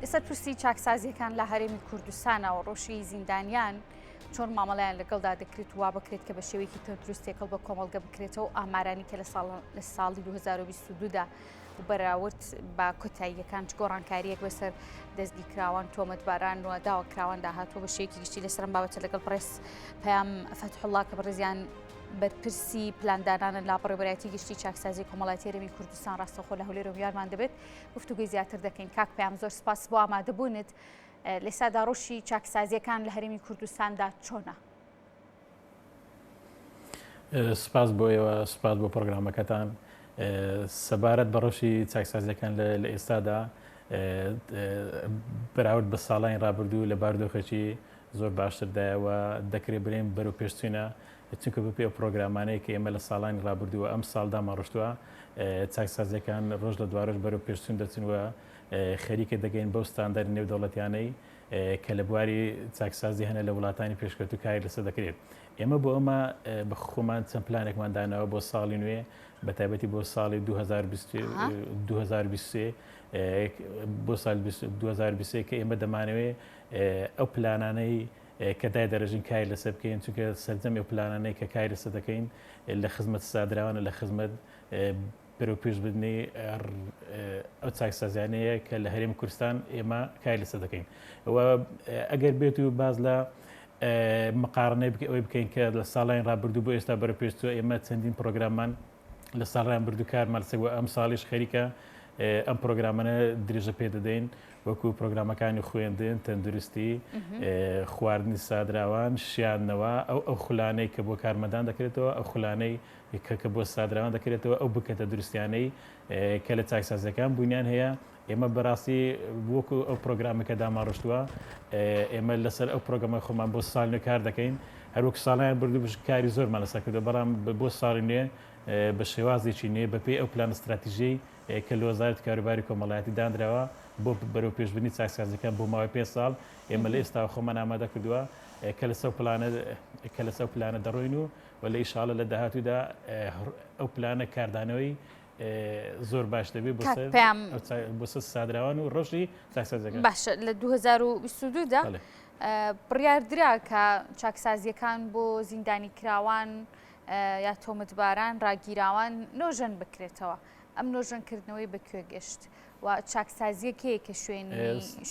لەسەر پرسی چاکسازیەکان لە هەرێمی کوردستانەوە ڕۆشی زیندانیان چۆن مامەڵیان لەگەڵدا دەکرێت وا بکرێت کە بە شێوەیەکی تەندروست تێکەڵ بە کۆمەڵگە بکرێتەوە ئامارانی کە لە ساڵ لە ساڵی 2022 دا بەراورد بە کۆتاییەکان چ گۆڕانکاریەک بەسەر دەستگیرکراوان تۆمەتباران و داواکراواندا هاتووە بە شێوەیەکی گشتی لەسەر ئەم بابەتە لەگەڵ بەڕێز پەیام فەتحوڵا کە بەڕێزیان بەرپرسی پلاندانانە لە بەڕێوەبەرایەتی گشتی چاکسازی کۆمەڵایەتی هەرێمی کوردستان ڕاستەوخۆ لە هەولێرەوە میوانمان دەبێت گفتوگۆی زیاتر دەکەین کاک پەیام زۆر سپاس بۆ ئامادەبوونت لەسادا ڕۆشی چاکسازیەکان لە هەرێمی کوردستاندا چۆنە؟ سپاس بۆ ئێوە سپاس بۆ پرۆگرامەکەتان سەبارەت بە ڕەوشی چاکسازیەکان لە ئێستادا بەراورد بە ساڵانی ڕابردوو لە باردۆخێکی زۆر باشتردایە و دەکرێت برێن بەرەو پێشچینە چونکە بەپێی ئەو پرۆگرامانەیە کە ئێمە لە ساڵانی ڕابردووە ئەم ساڵ داماڕشتووە چاکسازیەکان ڕۆژ لە دوارۆژ بەرەو پێشچون دەچن و خەریکە دەگەین بەو ستاندەر نێودەوڵەتیانەی کە لە بواری چاکسازی هەنە لە وڵاتانی پێشکەوتوو کاری لەسەر دەکرێت. ئێمە بۆ ئەمە بە خۆمان چەند پلانێکمان داناوە بۆ ساڵی نوێ بە تایبەتی بۆ ساڵی 2023 بۆ ساڵی 2023 کە ئێمە دەمانەوێت ئەو پلانانەی کە دای دەرەژین کاری لەسەر بکەین چونکە سەرجەم ئەو پلانانەی کە کاری لەسەر دەکەین لە خزمەت سادراوانە لە خزمەت بەرەوپێشبردنی ئەو چاکسازیانەیە کە لە هەرێمی کوردستان ئێمە کاری لەسەر دەکەین و ئەگەر بێت و باز لە مقارنەی ئەوەی بکەین کە لە ساڵانی ڕابردوو بۆ ئێستا بەرە پێشتوە ئێمە چەندین پرۆگراممان لە ساڵیان بردو کارمان لەسەر ئەم ساڵیش خەریکە ئەم پرۆگرامانە درێژە پێ دەدەین وەکو پرۆگرامەکانی خوێندن تەندروستی خواردنی سادراوان شیاندنەوە ئەو ئەو خولانەی کە بۆ کارمەندان دەکرێتەوە ئەو خولانەی کە کە بۆ سادراوان دەکرێتەوە ئەو بکەتە دروستیانەی کە لە چاکسازیەکان بوونیان هەیە ئێمە بەڕاستی وەکو ئەو پرۆگرامە کە داماڕشتووە ئێمە لەسەر ئەو پرۆگەمە خۆمان بۆ ساڵ نوێ کار دەکەین هەروەک ساڵیان بردو بش کاری زۆرمان لەسەر کردو بەڵام بۆ ساڵی نوێ بە شێوازێکی نوێ بەپێی ئەو پلان استراتیژیەی کە لە وەزارەتی کاروباری کۆمەڵایەتی دانراوە بۆ بەرەو پێشبردنی چاکسازیەکان بۆ ماوەی پێ ساڵ ئێمە لە ئێستاوە خۆمان ئامادە کردووە کە لەسەر پلانە کە لەسەر پلانە دەڕۆین و و لە ئیشاڵە لە داهاتوودا ئەو پلانە کاردانەوەی زۆر باش دەبێت بۆ سەر سادراوان و ڕۆژی چاکسازەکە باشە لە 2022 دا بڕیاردرا کە چاکسازیەکان بۆ زیندانی کراوان یا تۆمەتباران ڕاگیراوان نۆژەن بکرێتەوە ئەم نۆژەنکردنەوەی بەکوێ گەشت و چاکسازیەکەیە کە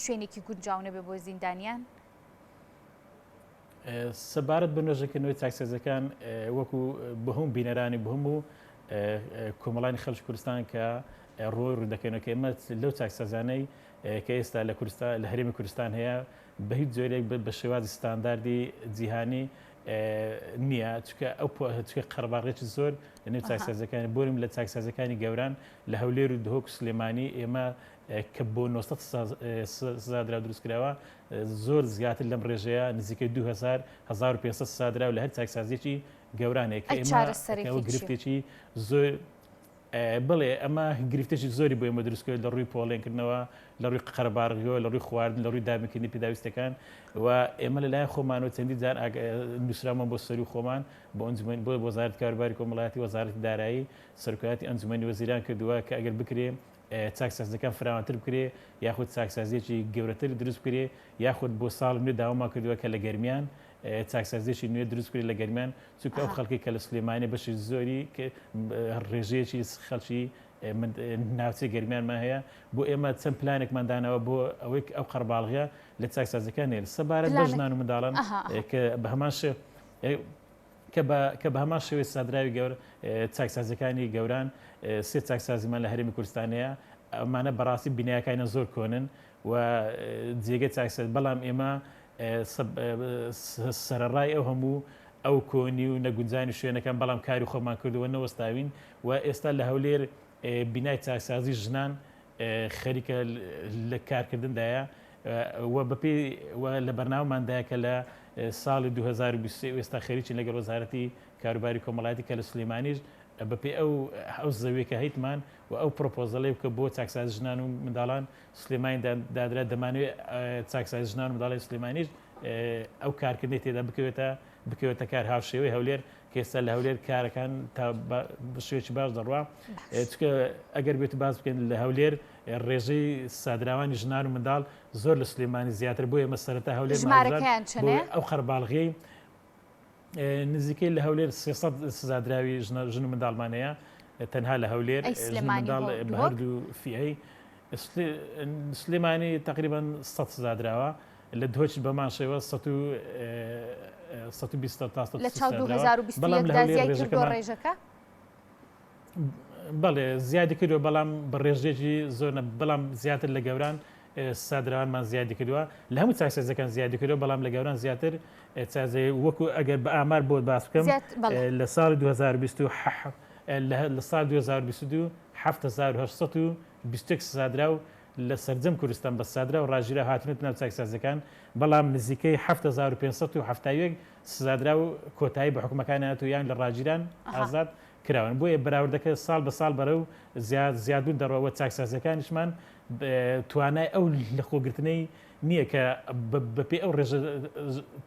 شوێنێکی گونجاو نەبێ بۆ زیندانیان؟ سەبارەت بە نۆژەکردنەوەی چاکسازیەکان وەکو بەهوم بینەرانی بەهوم و کۆمەڵانی خەڵکی کوردستان کە ڕۆی ڕوو دەکەنەوە کە ئێمە لەو چاکسازانەی کە ئێستا لە کوردستان لە هەرێمی کوردستان هەیە بە هیچ جۆرێک بە شێوازی ستانداردی جیهانی نییە چکە ئەو چکە قەرباڕێکی زۆر لە نێو چاکسازەکانی بۆرم لە چاکسازەکانی گەوران لە هەولێر و دهۆک و سلێمانی ئێمە کە بۆ 900 سزادرا دروستکراوە زۆر زیاتر لەم ڕێژەیە نزیکەی 2000 1500 سزادراو لە هەر چاکسازیەکی گەورانەیە کە ئێمە گرفتێکی زۆر بڵێ ئەمە گرفتێکی زۆری بۆ ئێمە دروست کرد لە ڕووی پۆڵێنکردنەوە لە ڕووی قەرەباڵغیەوە لە ڕووی خواردن لە ڕووی دابینکردنی پێداویستەکان و ئێمە لەلایەن خۆمانەوە چەندین جار نووسراومان بۆ سەروو خۆمان بۆ ئەنجومەن بۆ وەزارەتی کاروباری کۆمەڵایەتی وەزارەتی دارایی سەرۆکایەتی ئەنجومەنی وەزیران کردووە کە ئەگەر بکرێ چاکسازیەکان فراوانتر بکرێ یاخود چاکسازیەکی گەورەتر دروست بکرێ یاخود بۆ ساڵی نوێ داوامان کردووە کە لە گەرمیان چاکسازیەکی نوێ دروست بکرێت لە گەرمیان چونکە ئەو خەڵکی کە لە سلێمانی بەشی زۆری ڕێژەیەکی خەڵکی ناوچەی گەرمیانمان هەیە بۆ ئێمە چەند پلانێکمان داناوە بۆ ئەوەی ئەو قەرباڵغیە لە چاکسازیەکان نێن سەبارەت بە ژنان و منداڵان کە بە هەمان شێ کە بە کە بە هەمان شێوەی سادراوی گەور چاکسازیەکانی گەوران سێ چاکسازیمان لە هەرێمی کوردستان هەیە ئەمانە بەڕاستی بینایەکانیان زۆر کۆنن و جێگەی چاکساز بەڵام ئێمە سەرەڕای ئەو هەموو ئەو کۆنی و نەگونجانی شوێنەکان بەڵام کاری خۆمان کردووە نەوەستاوین و ئێستا لە هەولێر بینای چاکسازی ژنان خەریکە لە کارکردندایە و بەپێی و لە بەرنامەماندایە کە لە ساڵی 2023 و ئێستا خەریکین لەگەڵ وەزارەتی کاروباری کۆمەڵایەتی کە لە سلێمانیش بەپێی ئەو ئەو زەویە کە هەیتمان و ئەو پرۆپۆزەڵەی کە بۆ چاکسازی ژنان و منداڵان سلێمانی دادرا دەمانەوێت چاکسازی ژنان و منداڵی سلێمانیش ئەو کارکردنەی تێدا بکەوێتە بکەوێتە کار هاوشێوەی هەولێر کە ئێستا لە هەولێر کارەکان تا بە شێوەیەکی باش دەڕوا چکە ئەگەر بێت باس بکەین لە هەولێر. ڕێژەی سزادراوانی ژنان و منداڵ زۆر لە سلێمانی زیاتر بۆ ئێمە سەرەتا هەولێر ژمارەکەیان چەنە؟ ئەو قەرباڵغیەی نزیکەی لە هەولێر 300 سزادراوی ژن و منداڵمان هەیە تەنها لە هەولێر منداڵ بە هەردوو فیئەی سلێمانی تقریبا 100 سزادراوە لە دهۆکیش بەمان شێوە 120 تا لە چاو 2021 دا زیای کردووە ڕێژەکە؟ بەڵێ زیادی کردووە بەڵام بە ڕێژەیەکی زۆر نە بەڵام زیاتر لە گەوران سادراوانمان زیادی کردووە لە هەموو چاکسازەکان زیادی کردووە بەڵام لە گەوران زیاتر چازێ وەکو ئەگەر بە ئامار بۆت باس بکەم لە ساڵی 2020 لە ساڵ 2022 7821 سزادراو لە سەرجەم کوردستان بە سزادراو ڕاگیراو هاتونەتە ناو چاکسازیەکان، بەڵام نزیکەی 7571 سزادراو کۆتایی بە حوکمەکانیان هاتووە یان لە ڕاگیران ئازاد کراون، بۆیە بەراوردەکە ساڵ بە ساڵ بەرەو زیادبوون دەڕوا و چاکسازیەکانیشمان توانای ئەو لەخۆگرتنەی نییە کە بەپێی ئەو ڕێژە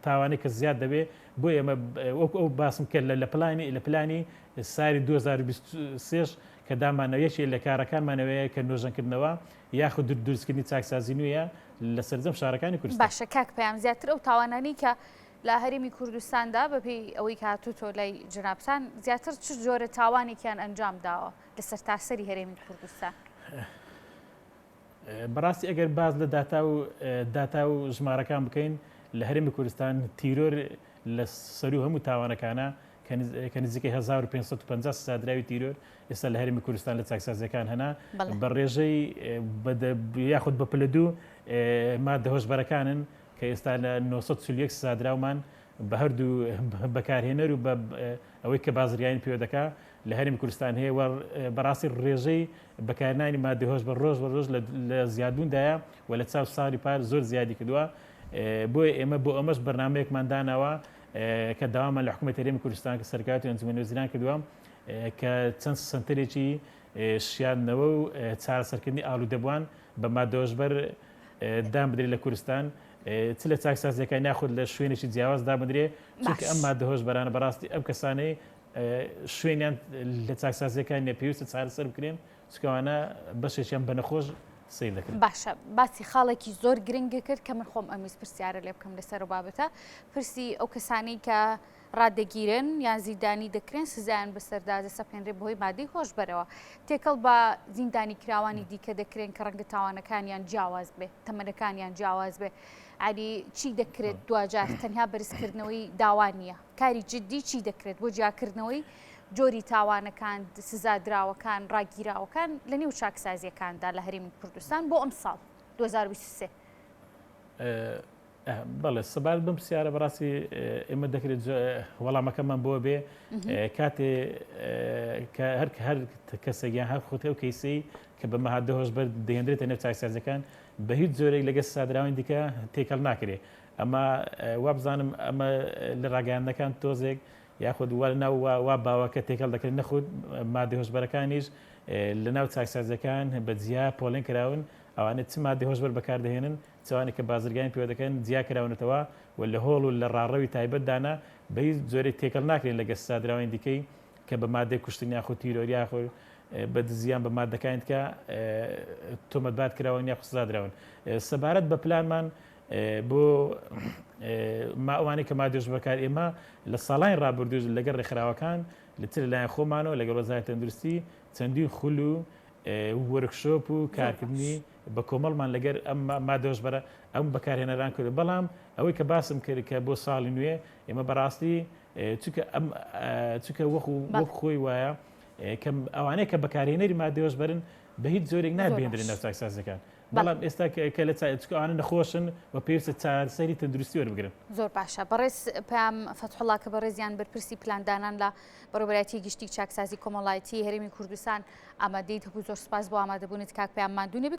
تاوانەی کە زیاد دەبێ، بۆیە ئێمە وەکو ئەو باسم کرد لە پلانی لە پلانی ساری 2023 کە دامانەوە یەکێ لە کارەکانمانەوەیە کە نۆژەنکردنەوە یاخود دروستکردنی چاکسازی نوێیە لە سەرجەم شارەکانی کوردستان. باشە کاک پەیام زیاتر ئەو تاوانانەی کە لە هەرێمی کوردستاندا بەپێی ئەوەی کە هاتووتەوە لای جەنابتان زیاتر چ جۆرە تاوانێکیان ئەنجام داوە لە سەرتاسەری هەرێمی کوردستان؟ بەڕاستی ئەگەر باس لە داتا و داتا و ژمارەکان بکەین لە هەرێمی کوردستان تیرۆر لە سەروو هەموو تاوانەکانە کە نزیکەی 1550 سزادراوی تیرۆر ئێستا لە هەرێمی کوردستان لە چاکسازیەکان هەنا بە ڕێژەی یاخود بە پلە دوو مادە هۆشبەرەکانن کە ئێستا لە 941 سزادراومان بە هەردوو بەکارهێنەر و بە ئەوەی کە بازرگانی پێوە دەکا لە هەرێمی کوردستان هەیە و بەڕاستی ڕێژەی بەکارنانی مادەی هۆشبەر ڕۆژ بە ڕۆژ لە زیادبووندایە و لە چاو ساڵی پار زۆر زیادی کردووە بۆیە ئێمە بۆ ئەمەش بەرنمەیەکمان داناوە کە داوامان لە حکوومەتی هەرێمی کوردستان کە سەرکایەتی ئەنجومەنی وەزیران کردووە کە چەند سەنتەرێکی شیاندنەوە و چارەسەرکردنی ئالوودەبووان بە مادە هۆشبەر دان بدرێت لە کوردستان چ لە چاکسازیەکان یاخود لە شوێنێکی جیاواز دابدرێ چونکە ئەم مادە هۆشبەرانە بەڕاستی ئەم کەسانەی شوێنیان لە چاکسازیەکان نیە پێویستە چارەسەر بکرێن چکەوانە بەشێکیان بە نەخۆش سەیر دەکرێن. باشە باسی خاڵێکی زۆر گرنگ کرد کە من خۆم ئەمویست پرسیارە لێ بکەم لەسەر و بابەتە پرسی ئەو کەسانەی کە ڕادەگیرن یان زیندانی دەکرێن سزایان بەسەردا دەسەپێنرێ بەهۆی مادەی هۆشبەرەوە تێکەڵ بە زیندانی کراوانی دیکە دەکرێن کە ڕەنگە تاوانەکانیان جیاواز بێ تەمەنەکانیان جیاواز بێ ئەری چی دەکرێت دواجار تەنها بەرزکردنەوەی داوا نییە کاری جددی چی دەکرێت بۆ جیاکردنەوەی جۆری تاوانەکان سزادراوەکان ڕاگیراوەکان لە نێو چاکسازیەکاندا لە هەرێمی کوردستان بۆ ئەمساڵ 2023؟ بەڵێ سەبارەت بەم پرسیارە بەڕاستی ئێمە دەکرێت وەڵامەکەمان بۆ بێ کاتێ کە هەر هەر کەسێک یان هەر خۆت ئەو کەیسەی کە بە مەهادە هۆشبەر دەهێنرێتە نێو چاکسازەکان بە هیچ جۆرێک لەگەڵ سزادراوانی دیکە تێکەڵ ناکرێ ئەمە وابزانم ئەمە لە ڕاگەیاندنەکان تۆزێک یاخود وا لەناو وا باوە کە تێکەڵ دەکرێن نەخود مادە هۆشبەرەکانیش لە ناو چاکسازیەکان بە جیا پۆلێن کراون ئەوانە چ مادەی هۆشبەر بەکاردەهێنن چوانێک کە بازرگانی پێوە دەکەن جیا کراونەتەوە و لە هۆڵ و لە ڕاڕەوی تایبەت دانا بە هیچ جۆرێک تێکەڵ ناکرێن لەگەڵ سزادراوانی دیکەی کە بە مادەی کوشتن یاخود تیرۆر یاخود بە دزیان بە مادەکانی دیکە تۆمەتبار کراون یاخود سزادراون سەبارەت بە پلانمان بۆ ئەوانەی کە مادەش بەکار ئێمە لە ساڵانی ڕابردووش لەگەڵ ڕێکخراوەکان لە چ لەلایەن خۆمانەوە لەگەڵ وەزارەتی تەندروستی چەندین خول و وۆرکشۆپ و کارکردنی بە کۆمەڵمان لەگەر ئەم مادە هۆشبەرە ئەم بەکارهێنەران کرد بەڵام ئەوەی کە باسم کرد کە بۆ ساڵی نوێ ئێمە بەڕاستی چونکە ئەم چونکە وەخو وەک خۆی وایە کە ئەوانەیە کە بەکارهێنەری مادە هۆشبەرن بە هیچ جۆرێک نابێندرێن ناو چاکسازیەکان بەڵام ئێستا کە لە چونکە ئەوانە نەخۆشن و پێویستە چارەسەری تەندروستی وەربگرن. زۆر باشە بەڕێز پەیام فەتحوڵا کە بەڕێزیان بەرپرسی پلاندانان لە بەڕێوەبەرایەتی گشتی چاکسازی کۆمەڵایەتی هەرێمی کوردستان ئامادەیت هەبوو زۆر سپاس بۆ ئامادەبوونت کاک پەیام ماندوو نەبی.